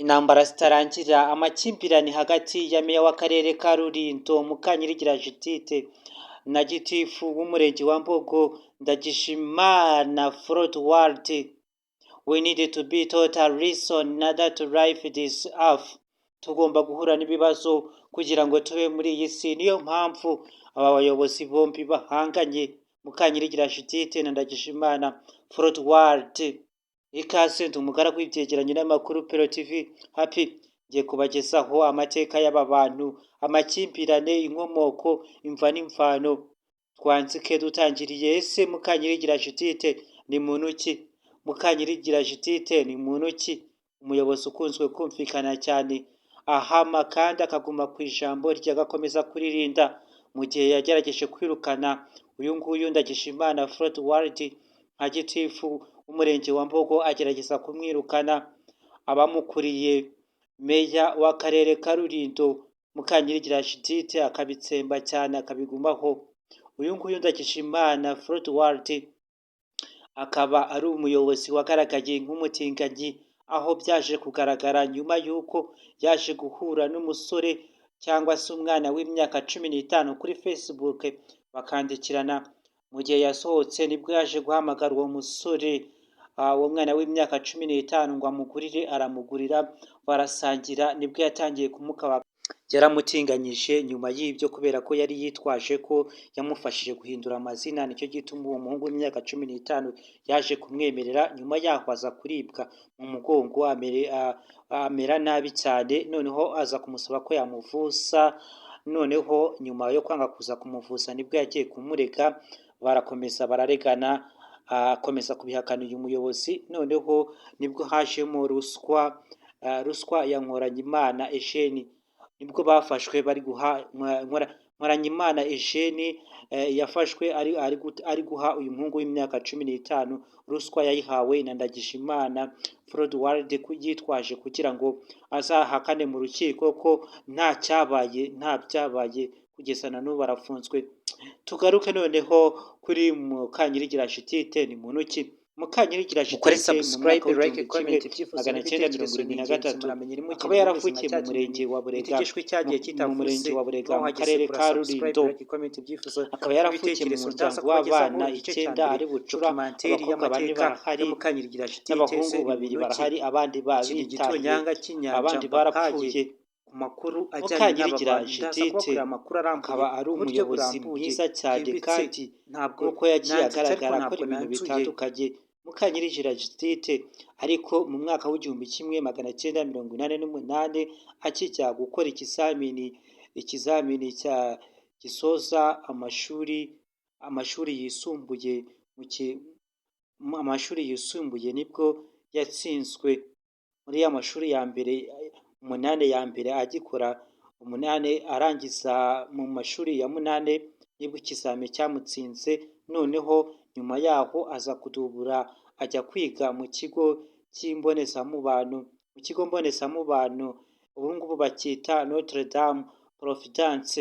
Intambara zitarangira, amakimbirane hagati ya meya w'akarere ka Rulindo Mukanyirigira Judith na gitifu w'umurenge wa Mbogo Ndagijimana Froduward. We need to be taught a lesson in order to live this earth. Tugomba guhura n'ibibazo kugira ngo tube muri iyi si. Niyo mpamvu aba bayobozi bombi bahanganye, Mukanyirigira Judith na Ndagijimana Froduward. Ikaze, ndi umugaragu w'ibyegeranyo n'amakuru Pero TV Happy. Ngiye kubagezaho amateka y'aba bantu, amakimbirane, inkomoko, imva n'imvano. Twanzike dutangiriye: ese Mukanyirigira Judith ni muntu ki? Mukanyirigira Judith ni muntu ki? Umuyobozi ukunzwe kumvikana cyane, ahama kandi akaguma ku ijambo rye, agakomeza kuririnda. Mu gihe yagerageje kwirukana uyu nguyu Ndagijimana Froduward nka gitifu w'umurenge wa Mbogo, agerageza kumwirukana, abamukuriye, meya w'akarere ka Rulindo Mukanyirigira Judith, akabitsemba cyane, akabigumaho. Uyu nguyu Ndagijimana Froduward akaba ari umuyobozi wagaragaye nk'umutinganyi, aho byaje kugaragara nyuma y'uko yaje guhura n'umusore cyangwa se umwana w'imyaka 15 kuri Facebook, bakandikirana. Mu gihe yasohotse, nibwo yaje guhamagara uwo musore, uwo mwana w'imyaka 15, ngo amugurire, aramugurira, barasangira. Nibwo yatangiye kumukaba, yaramutinganyije. Nyuma y'ibyo, kubera ko yari yitwaje ko yamufashije guhindura amazina, nicyo gituma uwo muhungu w'imyaka 15 yaje kumwemerera. Nyuma yaho aza kuribwa mu mugongo, amera nabi cyane, noneho aza kumusaba ko yamuvuza. Noneho nyuma yo kwanga kuza kumuvuza, nibwo yagiye kumurega, barakomeza bararegana, akomeza kubihakana uyu muyobozi. Noneho nibwo hajemo ruswa, ruswa ya Nkoranyimana Eugene. Nibwo bafashwe bari guha Nkoranyimana Eugene, yafashwe ari guha uyu muhungu w'imyaka 15 ruswa. Yayihawe na Ndagijimana Froduward, yitwaje kugira ngo azahakane mu rukiko ko nta cyabaye, nta byabaye. Kugeza na n'ubu arafunzwe. Tugaruke noneho kuri Mukanyirigira Judith, ni muntu ki? Mukanyirigira Mukore Judith, mu subscribe, mwaka like, w'igihumbi kimwe comment, ibyifuzo magana cyenda mirongo n'ibitekerezo irindwi ni na ingenzi. gatatu, Muramenye akaba nimugende yaravukiye ubuzima mu murenge wa Burega, igishwi cyagiye mu kitavutse murenge wa Burega, mu wahageze karere kora ka subscribe, Rulindo. like, comment, ibyifuzo Akaba yaravukiye mu n'ibitekerezo. Ndaza muryango kubagezaho w'abana igice cya icyenda, mbere, ari bucura. documentary Abakobwa bane y'amateka barahari ya Mukanyirigira Judith. Ese n'abahungu ni babiri muntu ki? barahari, abandi Iki ni babitahiye, igitonyanga cy'inyanja abandi mbahaye barapfuye. ku makuru ajyanye n'aba Mukanyirigira bantu. Ndaza Judith kubakorera amakuru arambuye akaba ari ku buryo umuyobozi burambuye, mwiza cyane, bwimbitse. kandi Ntabwo nk'uko yagiye nanditse ariko agaragara akora ntabwo ibintu nanzuye. bitandukanye. Mukanyirigira Judith ariko, mu mwaka w'1988, akijya gukora ikizamini cya gisoza amashuri yisumbuye, mu amashuri yisumbuye, nibwo yatsinzwe muri ya mashuri ya mbere umunani ya mbere. Agikora umunani, arangiza mu mashuri ya munani, nibwo ikizami cyamutsinze. Noneho nyuma yaho aza kudubura, ajya kwiga mu kigo cy'imbonezamubano, mu kigo mbonezamubano ubu ngubu bacyita Notre Dame Providence.